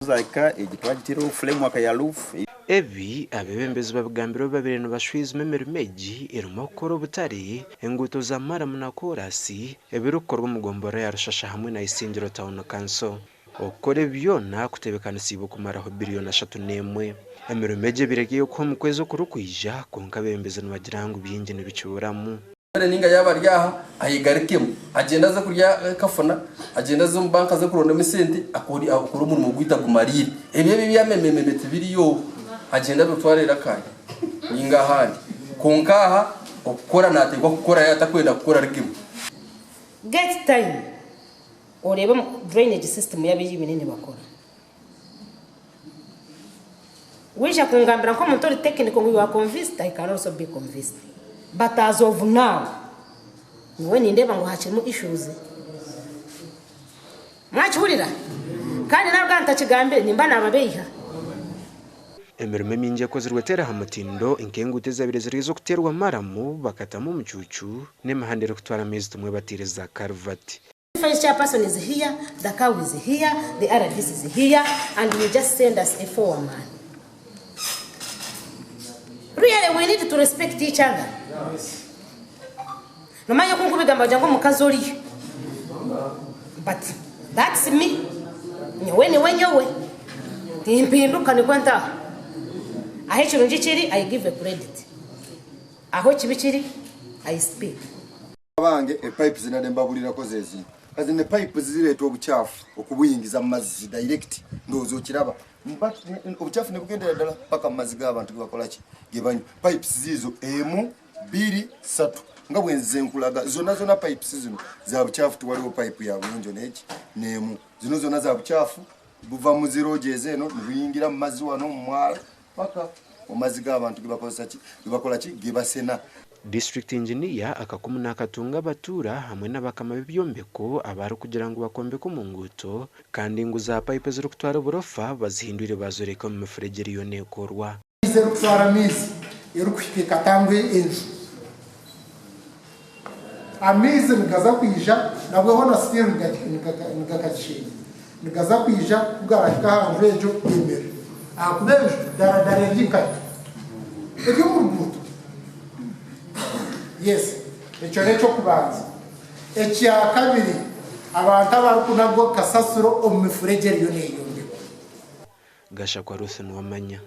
zahika egi twagitiireho framework ya roof. Ebi abeebembezi babigambire obu babaire nibashwijuma emirimo egi erimu okukora obutare, enguuto za maramu na koorasi ebirikukorwa omu gomborora ya Rushasha hamwe na Isingiro Town Council. Okukora ebi byona kutebeekanisiibwe kumaraho biriyoni 31. Emirimo egi ebaire eri ey'okuha omu kwezi okurikwija kwonka abeebembezi nibagira ngu bingi nibikiburamu. Mbwenu ninga yaaba ari aha ayegarukemu agyende aze kurya kafuna, agyende aze omu banka aze kurondamu esente akore omurimo gwaitu agumariire. Ebyo ebi ebya memememe tibiriyo, agyende abitware Rakai ninga ahandi. Kwonka aha okukora nateekwa kukora yaaba atakwenda kukora arugemu. Get time oreebe drainage system yaabo ei baine nibakora. Waija kungambira nk'omuntu ori technical ngu you are convinced, I can also be convinced. But as of now, nyowe nindeeba ngu hakirimu issues. Mwakihurira? Kandi naruga ntakigambire nimba nababeiha. Emirimo emingi ekozirwe teri aha mutindo nk'enguuto ezabaire ziri ez'okuteerwa maramu bakatamu omucuucu n'emihanda erikutwara amaizi tumwe bataire za karuvati. Vice chairperson is here, the cow is here, the RDC is here and you just send us a foreman. Really we need to respect each other. Nomanya oku nkubigamba wagira ngu omukazi oriyo. But that's me. Nyowe niwe nyowe. Timpinduka nikwo ntaha. Ahu ekirungi kiri I give a credit. Ahu ekibi kiri I speak. Abange epipes zinade mbabulirako zezino kati ne pipes zireeta obukyafu okubuyingiza mu mazzi direct ndowooza okiraba obukyafu nebugendera ddala paka mu mazzi g'abantu gebakolaki gebanywa pipes ziizo emu bbiri ssatu nga bwenzize nkulaga zonna zonna pipes zino za bukyafu tewaliwo pipe ya buyonjo neki nemu zino zonna za bukyafu buva mu ziroogi ezeeno nebuyingira mu mazzi wano mu mwala paka mu mazzi g'abantu gebakozesa ki gebakola ki gebasena. Disiturikiti Inginiya akakumu nakatunga abatuura hamwe n'abakama b'ebyombeko abarikugira ngu bakombeka omu nguuto kandi ngu za payipu ezirikutwara oburofa bazihindwire bazoreka omu mifuregye eriyo nekorwa. Amaizi erikutwara amaizi erikuhika ekatangwa enju. Amaizi nigaza kwija nabwe hoona still nigakakisheenya. Nigaza kwija ku garahika aha nju egyo gemere. Ahakuba enju daradara eri nkahi? Eri omu ruguuto. Yes, ekyo n'eky'okubanza. Ekyakabiri, abantu abarikunaga kasasiro omu mifuregye eriyo neeyombekwa. Gashakwa Ruth Nuwamanya.